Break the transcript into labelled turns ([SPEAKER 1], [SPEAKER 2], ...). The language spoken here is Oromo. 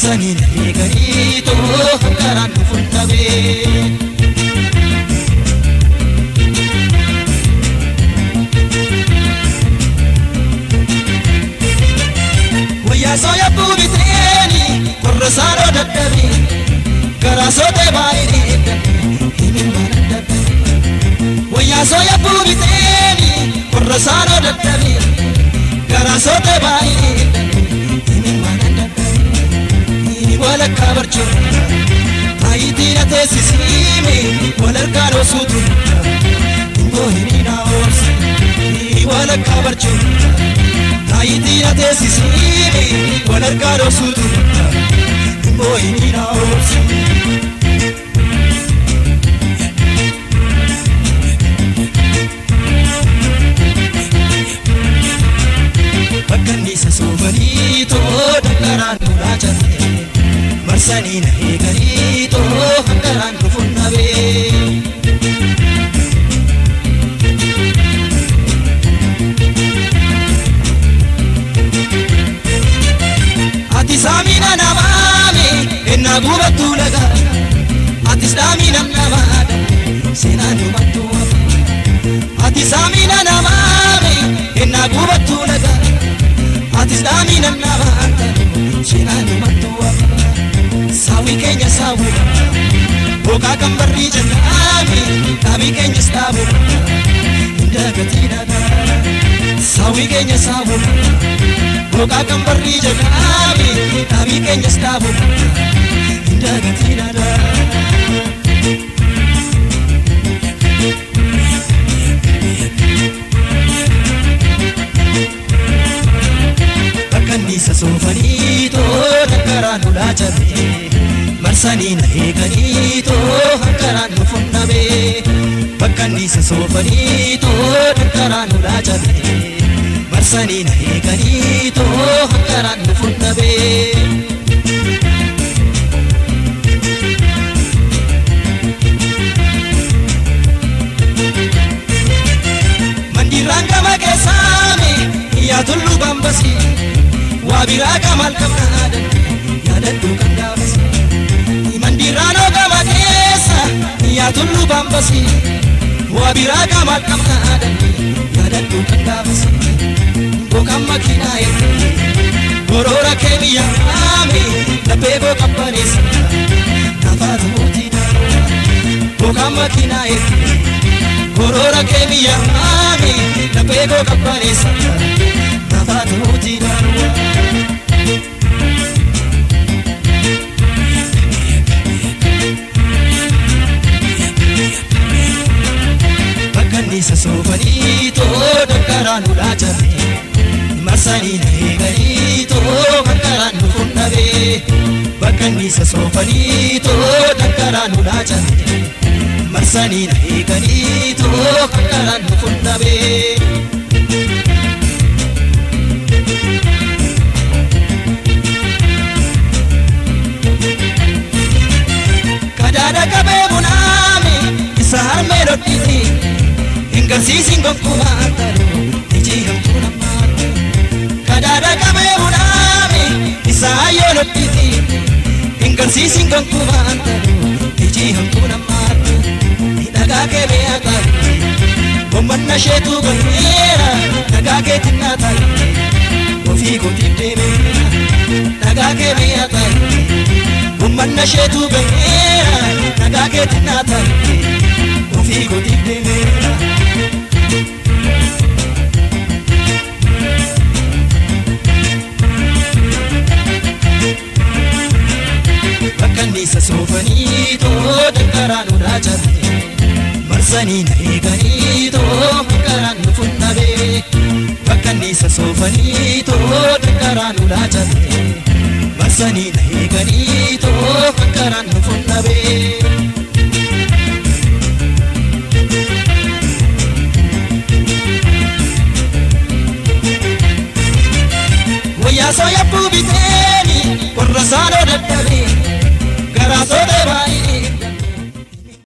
[SPEAKER 1] Marsanii na eeganii too hangaraan dhufuun dhabee. Wayyaa sooya buubiteeni qorra saaroo dadhabee garaa sootee baay'ee himin mana dadhabee. Wayyaa sooya buubiteeni qorra saaroo dadhabee garaa sootee baay'ee himin mana dadhabee. Walakkaa barjoo taayitii na teessisiime walarkaa dhoosuutu ingoo hiriira oobse. Walakkaa barjoo taayitii na teessisiime walarkaa dhoosuutu ingoo hiriira oobse. Bakka inni soofanii too dangaraan duraa cabee marsanii na eeganii too hangaraan dhufuun dhabee. Ati saamina namaame ennaa gubattuu lagaa atis dhaamina namaadha seenaan dhumattuu hafa. Ati saamina namaame ennaa gubattuu lagaa atis dhaamina namaadha seenaan dhumattuu hafa. Saawwi keenya saawwudha booqaa kan barrii jennaame dhaabii keenyas dhaabudha hunda gatii dhagaa. Saawwi keenya saawwudha booqaa kan barrii jennaame dhaabii keenyas dhaabudha hunda gatii dhagaa. Bakka inni soofanii too dangaraan ulaa cabee marsanii na eeganii too hangaraan dhufuun dhabee. Bakka inni soofanii too dangaraan ulaa cabee marsanii na eeganii too hangaraan dhufuun dhabee. Mandiraan gama keessaame yaa tulluu bambasii waa biraa gama halkamnaadan yaadadhu kan gaafasi. Mandiraan gama keessa yaa tulluu bambasii waa biraa gama halkamnaadan yaadadhu kan gaafasi. Bookaan makiinaa ergee boroora kee biyyaame laphee koo qabbaneessa nafaatu mootii daawwa. Bookaan makiinaa ergee boroora kee biyyaame laphee koo qabbaneessa nafaatu mootii daawwa. Bakka inni soofanii too dangaraan ulaa cabee marsanii na eeganii too hangaraan dhufuun dhabee. Bakka inni soofanii too dangaraan ulaa cabee marsanii na eeganii too hangaraan dhufuun dhabee. Kadaada qabee bunaame isa harmee dhodhiti hin garsiisin gonkumaa taruu ijji hamtuu namaatu. Kadaada qabee bunaame isa hayyoo dhodhiti hin garsiisin gonkumaa taruu ijji hamtuu namaatu. Dhagaa kee mi'a taate gommanna isheetu gaheera dhagaa kee xinnaa taate ofii kootiif deemeera. Dhagaa kee mi'a taate gommanna isheetu gaheera dhagaa kee xinnaa taate ofii kootiif deemeera. Bakka inni soofanii too dangaraan ulaa cabee marsanii na eeganii too hangaraan dhufuun dhabee. Bakka inni soofanii too dangaraan ulaa cabee marsanii na eeganii too hangaraan dhufuun dhabee.